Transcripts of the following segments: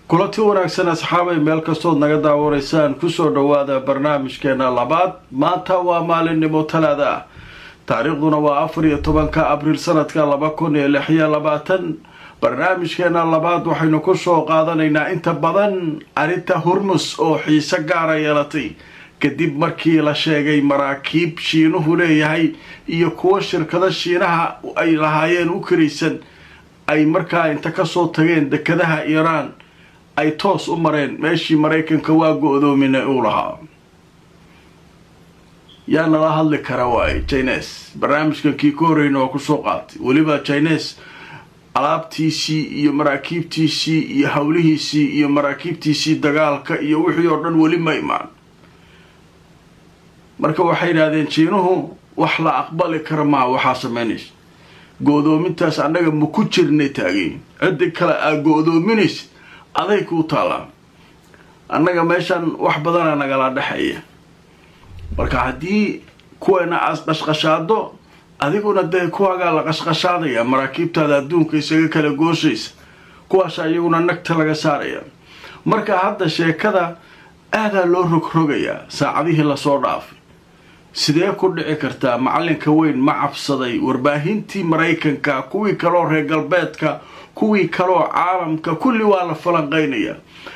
Kulanti wanaagsan, asxaabay, meel kastood naga daawanaysaan, kusoo dhowaada barnaamijkeena labaad. Maanta waa maalinimo Talaada ah, taariikhduna waa 14-ka Abriil sanadka 2026. Barnaamijkeena labaad waxaynu kusoo qaadanaynaa inta badan arrinta Hormus oo xiise gaara yeelatay kadib markii la sheegay maraakiib Shiinuhu leeyahay iyo kuwo shirkado Shiinaha ay lahaayeen u kiraysan ay markaa inta kasoo tageen dekadaha Iiraan ay toos u mareen meeshii Maraykanka waa go-doomina uu lahaa. Yaa nala hadli kara waaye Chinese? Barnaamijkan kii ka horreyna waa kusoo qaatay. Weliba Chinese alaabtiisii iyo maraakiibtiisii iyo howlihiisii iyo maraakiibtiisii dagaalka iyo wixii oo dhan weli ma imaan. Marka waxay yidhahdeen Jiinuhu, wax la aqbali kara maa waxaa samaynaysa, go-doomintaas annaga ma ku jirnay taageen. Ciddi kale aa go-doominaysa aday kuu taalaa, annaga meeshan wax badanaa nagala dhexeeya. Marka haddii kuweena aas qashqashaado, adiguna dee kuwaagaa la qashqashaadaya, maraakiibtaada adduunka isaga kala gooshaysa, kuwaasa iyaguna nagta laga saaraya. Marka hadda sheekada aadaa loo rogrogayaa saacadihii lasoo dhaafay. Sidee ku dhici kartaa? Macalinka weyn ma cabsaday? Warbaahintii Maraykanka, kuwii kaloo reer galbeedka, kuwii kaloo caalamka, kulli waa la falanqaynayaa.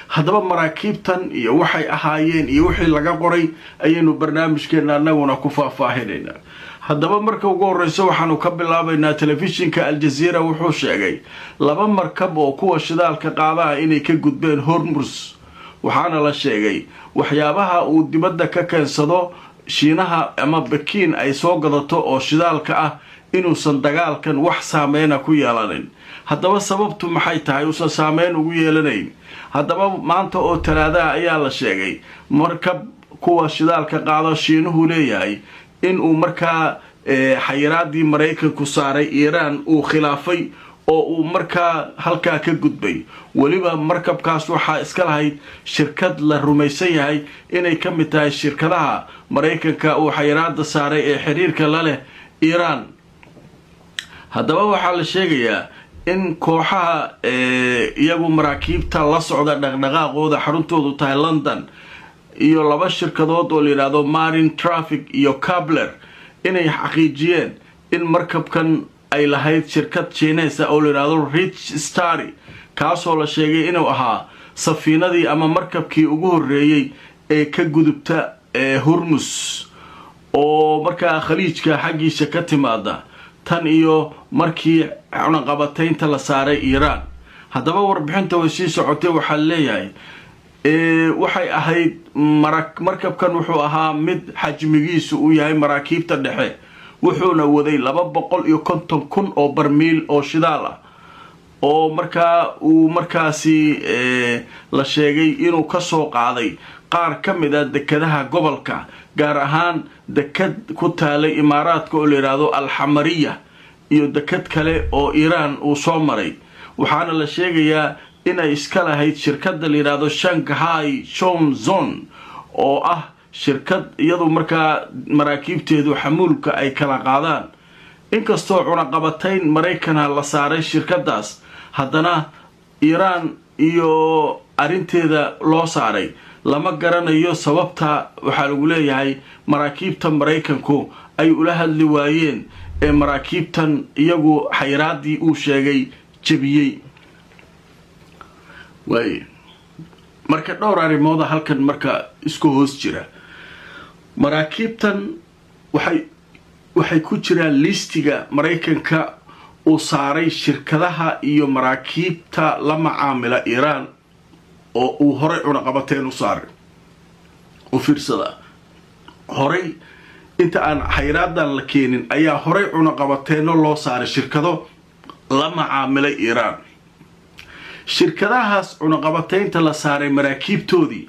Haddaba maraakiibtan iyo waxay ahaayeen iyo wixii laga qoray ayaynu barnaamijkeena annaguna ku faahfaahinaynaa. Haddaba marka ugu horreysa waxaanu ka bilaabaynaa telefishinka Aljaziira. Wuxuu sheegay laba markab oo kuwa shidaalka qaadaha inay ka gudbeen Hormus. Waxaana la sheegay waxyaabaha uu dibadda ka keensado Shiinaha ama Bakiin ay soo gadato oo shidaalka ah inuusan dagaalkan wax saameyna ku yeelanin. Haddaba sababtu maxay tahay uusan saameyn ugu yeelanayn? Haddaba maanta oo Talaadaha ayaa la sheegay markab kuwa shidaalka qaado Shiinuhu leeyahay inuu markaa xayiraadii Maraykanku saaray Iiraan uu khilaafay oo uu markaa halkaa ka gudbay. Weliba markabkaas waxaa iska lahayd shirkad la rumaysan yahay inay ka mid tahay shirkadaha Maraykanka uu xayiraada saaray ee xiriirka la leh Iiraan. Haddaba waxaa la sheegayaa in kooxaha iyagu maraakiibta la socda dhaqdhaqaaqooda xaruntoodu tahay London iyo laba shirkadood oo la yidhaahdo Marine Traffic iyo Kpler inay xaqiijiyeen in markabkan ay lahayd shirkad Shiineysa oo la yidhaahdo Rich Starry, kaasoo la sheegay inuu ahaa safiinadii ama markabkii ugu horreeyey ee ka gudubta Hurmus oo markaa Khaliijka xaggiisa ka timaada tan iyo markii cunaqabataynta la saaray Iiraan. Haddaba warbixinta way sii socotay. Waxaa leeyahay waxay ahayd markabkan wuxuu ahaa mid xajmigiisu uu yahay maraakiibta dhexe, wuxuuna waday 250,000 oo barmiil oo shidaal ah oo markaa uu markaasi la sheegay inuu kasoo qaaday qaar ka mid a dekadaha gobolka, gaar ahaan dekad ku taalay Imaaraadka oo la yidhaahdo Alxamariya iyo dekad kale oo Iiraan uu soo maray. Waxaana la sheegayaa inay iska lahayd shirkadda la yidhaahdo Shanghai Zhong oo ah shirkad iyadu markaa maraakiibteedu xamuulka ay kala qaadaan. Inkastoo cunaqabatayn Maraykana la saaray shirkadaas, haddana Iiraan iyo arrinteeda loo saaray lama garanayo sababta. Waxaa lagu leeyahay maraakiibta Maraykanku ay ula hadli waayeen ee maraakiibtan iyagu xayiraadii uu sheegay jebiyey waay. Marka dhowr arrimooda halkan marka isku hoos jira. Maraakiibtan waxay ku jiraan liistiga Maraykanka uu saaray shirkadaha iyo maraakiibta la macaamila Iiraan oo uu horay cunaqabateen u saaray. U fiirsada, horay inta aan xayraadan la keenin ayaa horay cunaqabateenno loo saaray shirkado la macaamilay Iiraan. Shirkadahaas cunaqabateynta la saaray maraakiibtoodii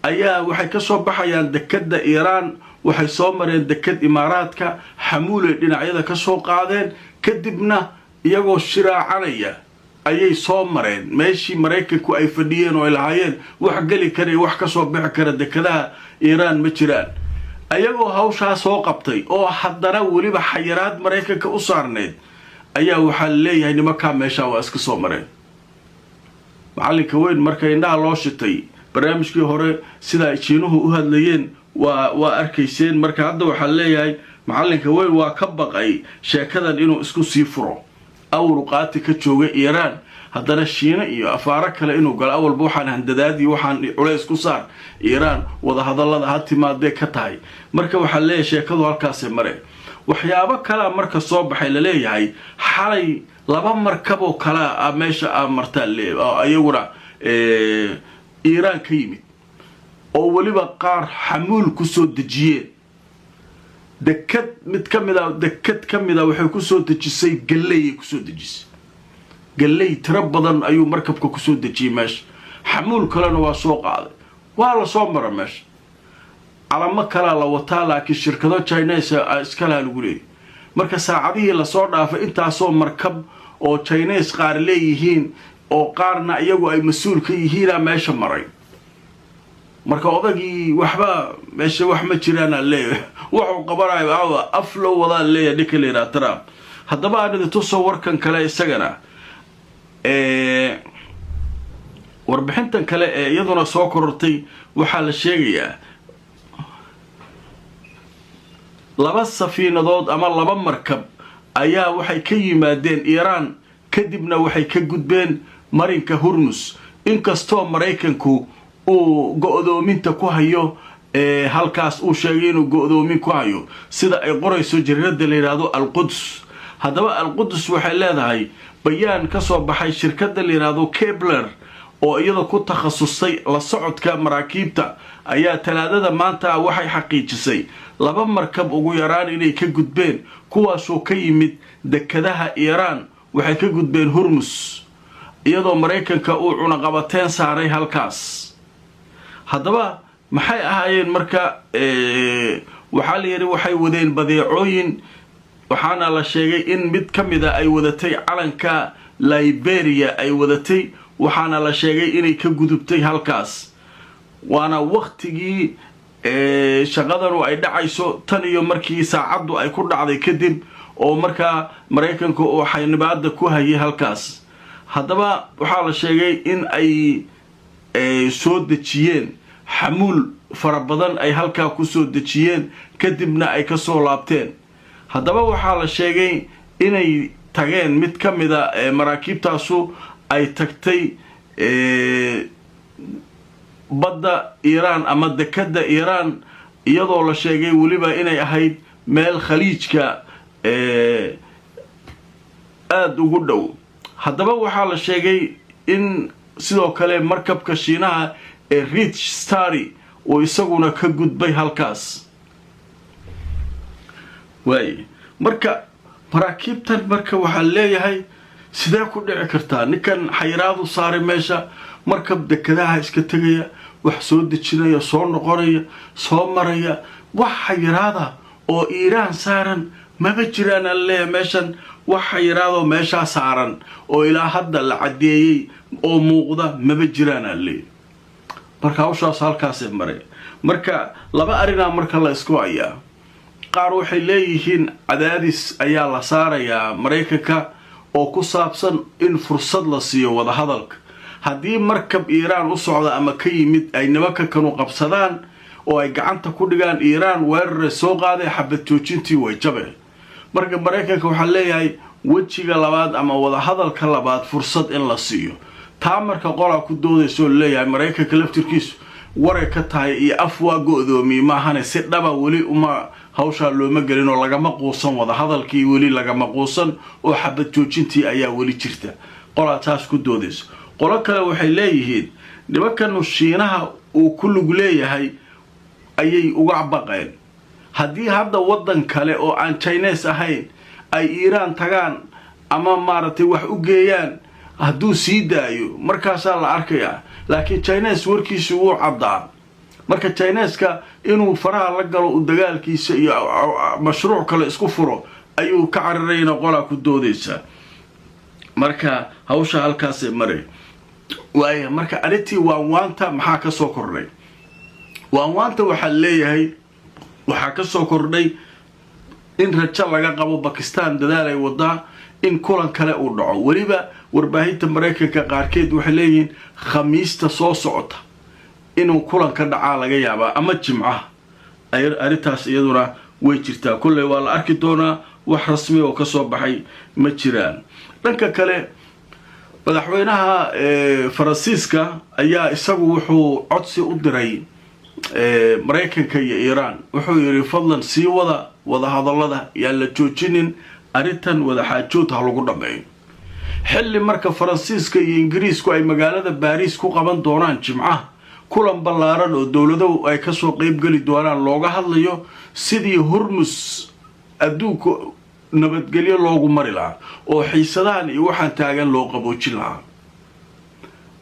ayaa waxay kasoo baxayaan dekadda Iiraan, waxay soo mareen dekad Imaaraadka, xamuulay dhinacyada kasoo qaadeen, kadibna iyagoo shiraacanaya ayay soo mareen meeshii Maraykanku ay fadhiyeen oo ay lahaayeen wax geli kara iyo wax kasoo bixi kara dekadaha Iiraan ma jiraan. Ayagoo hawshaa soo qabtay oo haddana weliba xayiraad Maraykanka u saarneyd ayaa waxaa leeyahay nimankaa meeshaa waa iska soo mareen. Macallinka weyn marka indhaha loo shitay. Barnaamijkii hore sida ay Jiinuhu u hadlayeen waa arkayseen. Marka hadda waxaa leeyahay macallinka weyn waa ka baqay sheekadan inuu isku sii furo. Awruqaati ka joogay Iiraan, haddana Shiine iyo afaaro kale inuu galo. Awalba waxaan handadaadii, waxaan culays ku saar Iiraan, wadahadallada ha timaadee ka tahay. Marka waxaa leeyahay sheekadu halkaasay mare. Waxyaabo kalea marka soo baxay, laleeyahay xalay laba markaboo kalea a meesha a martaa oo iyaguna Iiraan ka yimid, oo weliba qaar xamuul kusoo dejiyeen dekad. Mid ka mid a, dekad ka mid a, waxay kusoo dejisay galleyay kusoo dejisay. Galley tiro badan ayuu markabka kusoo dejiyey meesha. Xamuul kalena waa soo qaaday, waa la soo mara meesha. Calamo kalaa la wataa, laakiin shirkado Chinese iskalaa lagu leeyay. Marka saacadihii lasoo dhaafay intaasoo markab oo Chinese qaar leeyihiin oo qaarna iyagu ay mas-uul ka yihiinaa meesha maray. Marka odagii waxba meesha wax ma jiraanaa leeyahay, wuxuu qabanayo aawa af loo wadaa leeyahay ninka la yidhaha Trump. Haddaba aan idin tuso warkan kale isagana, warbixintan kale ee iyaduna soo korortay. Waxaa la sheegayaa laba safiinadood ama laba markab ayaa waxay ka yimaadeen Iiraan, kadibna waxay ka gudbeen marinka Hurmus, inkastoo Maraykanku uu go-doominta ku hayo halkaas, uu sheegay inuu go-doomin ku hayo, sida ay qorayso jariirada la yidhaahdo Alquds. Haddaba Alqudus waxay leedahay bayaan ka soo baxay shirkadda la yidhaahdo Kpler, oo iyada ku takhasusay la socodka maraakiibta, ayaa Talaadada maanta waxay xaqiijisay laba markab ugu yaraan inay ka gudbeen, kuwaasoo ka yimid dekadaha Iiraan. Waxay ka gudbeen Hurmus iyadoo Maraykanka uu cunaqabateen saaray halkaas. Haddaba maxay ahaayeen? Marka waxaa la yidhi waxay wadeen badeecooyin, waxaana la sheegay in mid ka mida ay wadatay calanka Liberia ay wadatay, waxaana la sheegay inay ka gudubtay halkaas. Waana waktigii shaqadanu ay dhacayso tan iyo markii saacaddu ay ku dhacday kadib, oo markaa Maraykanku uu xaynibaada ku hayay halkaas. Haddaba waxaa la sheegay in ay soo dejiyeen xamuul fara badan, ay halkaa kusoo dejiyeen, kadibna ay kasoo laabteen. Haddaba waxaa la sheegay inay tageen, mid ka mida maraakiibtaasu ay tagtay badda Iiraan ama dekadda Iiraan, iyadoo la sheegay weliba inay ahayd meel Khaliijka aada ugu dhow. Haddaba waxaa la sheegay in sidoo kale markabka Shiinaha ee Rich Starry uu isaguna ka gudbay halkaas. Waaye marka maraakiibtan, marka waxaa leeyahay sidee ku dhici kartaa ninkan xayiraadu saaray meesha, markab dekadaha iska tegaya, wax soo dejinaya, soo noqonaya, soo maraya? Wax xayiraada oo Iiraan saaran maba jiraan aan leeyahay. Meeshan wax xayiraadoo meeshaa saaran oo ilaa hadda la caddeeyey oo muuqda maba jiraan aan leeyahay. Marka hawshaas halkaasay maray. Marka laba arrinaa marka la isku hayaa. Qaar waxay leeyihiin cadaadis ayaa la saarayaa Maraykanka oo ku saabsan in fursad la siiyo wadahadalka. Haddii markab Iiraan u socda ama ka yimid ay nimanka kanu qabsadaan oo ay gacanta ku dhigaan, Iiraan weeraray soo qaaday, xabad joojintii way jabe. Marka Maraykanka waxaa leeyahay wejiga labaad ama wadahadalka labaad fursad in la siiyo. Taa marka qolaa ku doodaysoo leeyahay Maraykanka laftirkiisu waray ka tahay iyo af waa go-doomiye maahane, si dhaba weli uma hawshaa looma gelin oo lagama quusan wadahadalkii, weli lagama quusan oo xabad joojintii ayaa weli jirta. Qolaa taas ku doodayso. Qolo kale waxay leeyihiin nimankanu Shiinaha uu ku lug leeyahay ayay uga baqeen. Haddii hadda waddan kale oo aan Chinese ahayn ay Iiraan tagaan ama maaragtay wax u geeyaan, hadduu sii daayo markaasaa la arkayaa. Laakiin Chinese warkiisu wuu caddaa. Marka Chineska inuu faraha la galo, u dagaalkiisa iyo mashruuc kale isku furo ayuu ka cararayna, qolaa ku doodaysa. Marka hawsha halkaasay maray. Waaya, marka arrintii waanwaanta maxaa ka soo kordhay? Waanwaanta waxaa leeyahay waxaa ka soo kordhay in rajo laga qabo. Bakistan dadaal ay wadaa in kulan kale uu dhaco weliba. Warbaahinta Maraykanka qaarkeed waxay leeyihiin Khamiista soo socota inuu kulan ka dhacaa laga yaabaa ama Jimcaha. Arrintaas iyaduna way jirtaa. Kolley waa la arki doonaa, wax rasmi oo kasoo baxay ma jiraan. Dhanka kale, madaxweynaha Faransiiska ayaa isagu wuxuu codsi u diray Maraykanka iyo Iiraan. Wuxuu yidhi, "Fadlan sii wada wadahadallada, yaan la joojinin arrintan, wadaxaajood ha lagu dhammeeyo." Xilli marka Faransiiska iyo Ingiriisku ay magaalada Baariis ku qaban doonaan Jimcaha kulan ballaaran oo dowladuhu ay kasoo qeybgeli doonaan, looga hadlayo sidii Hurmus adduunka nabadgelyo loogu mari lahaa oo xiisadahan iyo waxaan taagan loo qaboojin lahaa.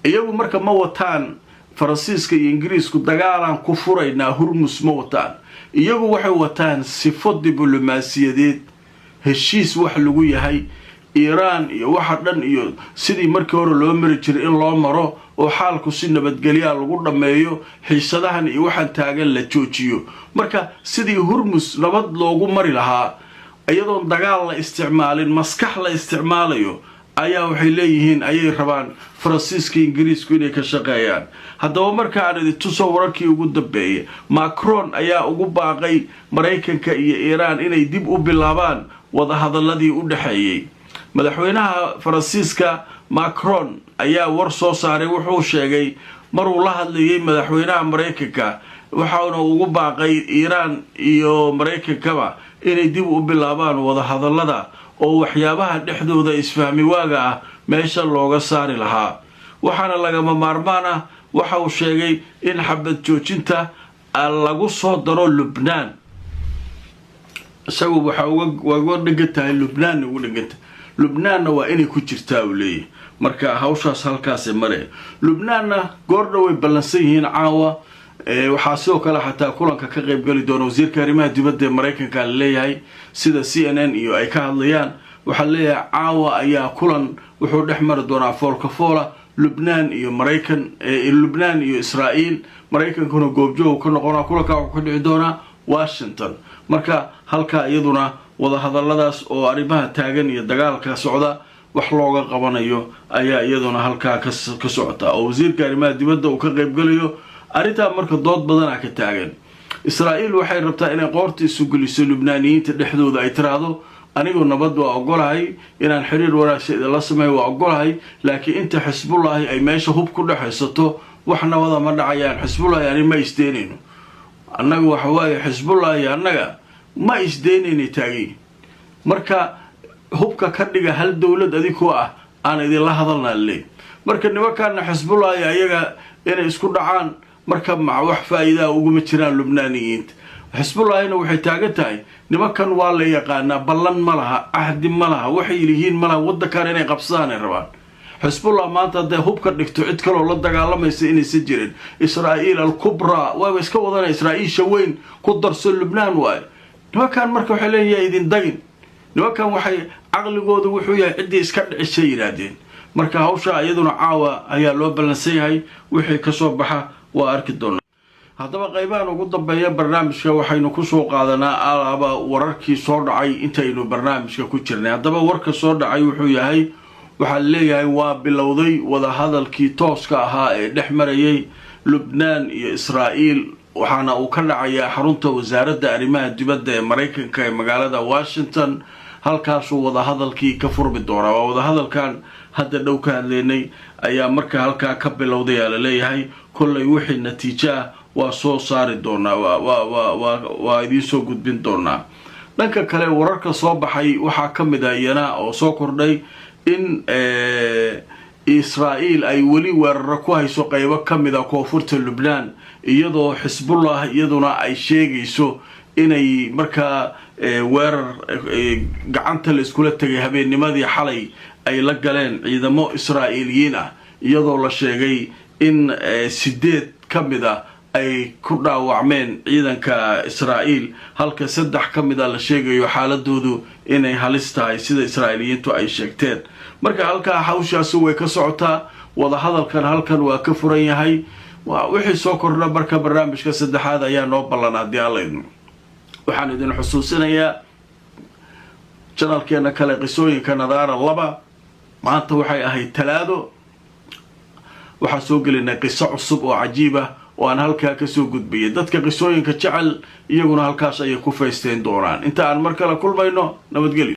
Iyagu marka ma wataan, Faransiiska iyo Ingiriisku, dagaalaan ku furaynaa Hurmus ma wataan. Iyagu waxay wataan sifo diblomaasiyadeed, heshiis wax lagu yahay Iiraan iyo waxa dhan, iyo sidii markii hore loo mari jiray in loo maro oo xaalku si nabadgelyaa lagu dhammeeyo, xiisadahan iyo waxaan taagan la joojiyo. Marka sidii Hurmus nabad loogu mari lahaa iyadoon dagaal la isticmaalin, maskax la isticmaalayo, ayaa waxay leeyihiin ayay rabaan Faransiiska, Ingiriisku inay ka shaqeeyaan. Haddaba marka aan idin tuso wararkii ugu dambeeyay, Macron ayaa ugu baaqay Maraykanka iyo Iiraan inay dib u bilaabaan wadahadaladii u dhexeeyey. Madaxweynaha Faransiiska Macron ayaa war soo saaray. Wuxuu sheegay maruu la hadlayay madaxweynaha Maraykanka, waxauna ugu baaqay Iiraan iyo Maraykankaba inay dib u bilaabaan wadahadalada oo waxyaabaha dhexdooda isfahmi waaga ah meesha looga saari lahaa. Waxaana lagama maarmaan ah, waxa uu sheegay, in xabad joojinta lagu soo daro Lubnaan. Isagu waxa uga dhegan tahay Lubnaanna, ugu dhegantahay Lubnaanna waa inay ku jirtaa, uu leeyahay. Marka hawshaas halkaasi mare. Lubnaanna goordha way ballansan yihiin caawa. Waxaa sidoo kale xataa kulanka ka qaybgeli doona wasiirka arrimaha dibadda ee Maraykanka laleeyahay, sida CNN iyo ay ka hadlayaan. Waxaa leeyahay caawa ayaa kulan wuxuu dhex mari doonaa foolka foola Lubnaan iyo Maraykan, Lubnaan iyo Israa'iil. Maraykankuna goobjoog ka noqonaa. Kulankaa wuxuu ka dhici doonaa Washington. Marka halkaa iyaduna wadahadaladaas oo arrimaha taagan iyo dagaalka socda wax looga qabanayo ayaa iyaduna halkaa ka socota, oo wasiirka arrimaha dibadda uu ka qaybgalayo arrintaa. Marka dood badanaa ka taagan. Israa'iil waxay rabtaa inay qoorta isu geliso Lubnaaniyiinta dhexdooda, ay tiraahdo, "Anigu nabad waa ogolahay, inaan xiriir wanaagsan idinla sameeyo waa ogolahay, laakiin inta Xisbullaahi ay meesha hub ku dhexaysato wax nabada ma dhacayaan. Xisbullaahi ani ma isdeynayno annaga." Waxa waaye, Xisbullaahi annaga ma isdeynaynay taagay. Marka hubka ka dhiga, hal dowlad adikoo ah aan idinla hadalnaa leey. Marka nimankaana Xisbullaahi ayaga inay isku dhacaan marka ma wax faa'iidaa uguma jiraan Lubnaaniyiinta. Xisbullaahina waxay taagan tahay, nimankan waa la yaqaanaa, ballan ma laha, cahdi ma laha, waxay yihiin ma laha, waddankan inay qabsadaan ay rabaan. Xisbullah maanta hadday hubka dhigto, cid kaloo la dagaalamaysa inaysan jirin. Israa'iil al-kubraa waaba iska wadanaya, Israa'iisha weyn ku darso Lubnaan waayo. Nimankan marka waxay leeyihin, idin dagin. Nimankan waxay caqligoodu wuxuu yahay ciddii iska dhicisay yidhaahdeen. Marka hawsha iyaduna caawa ayaa loo ballansan yahay. Wixii kasoo baxa waa arki doonaa. Haddaba qaybahan ugu dambeeya barnaamijka waxaynu kusoo qaadanaa alaaba wararkii soo dhacay intaynu barnaamijka ku jirnay. Haddaba warka soo dhacay wuxuu yahay, waxaa leeyahay waa bilowday wadahadalkii tooska ahaa ee dhex marayay Lubnaan iyo Israa'iil, waxaana uu ka dhacayaa xarunta wasaaradda arrimaha dibadda ee Maraykanka ee magaalada Washington. Halkaasuu wadahadalkii ka furmi doonaa. Waa wadahadalkan hadda dhow ka hadlaynay ayaa marka halkaa ka bilowday aa laleeyahay. Kollay wixii natiijo ah waa soo saari doonaa, waa idiin soo gudbin doonaa. Dhanka kale, wararka soo baxay waxaa ka mid ah iyana oo soo kordhay in Israa'iil ay weli weeraro ku hayso qeybo ka mid a koonfurta Lubnaan, iyadoo Xisbullah iyaduna ay sheegayso inay markaa weerar gacanta la iskula tegay habeennimadii xalay ay la galeen ciidamo Israa'iiliyiin ah, iyadoo la sheegay in 8 ka mid a ay ku dhaawacmeen ciidanka Israa'iil, halka 3 ka mid a la sheegayo xaaladoodu inay halis tahay, sida Israa'iiliyiintu ay sheegteen. Marka halkaa hawshaasi way ka socotaa, wadahadalkan halkan waa ka furan yahay. Wixii soo kordha marka barnaamijka saddexaad ayaa noo ballan, haddii Alla idmo. Waxaan idin xusuusinayaa channelkeena kale, Qisooyinka Nadaara 2. Maanta waxay ahayd Talaado. Waxaa soo gelinay qiso cusub oo cajiib ah oo aan halkaa kasoo gudbiyay. Dadka qisooyinka jecel iyaguna halkaas ayay ku faysteen doonaan. Inta aan mar kale kulmayno, nabadgelyo.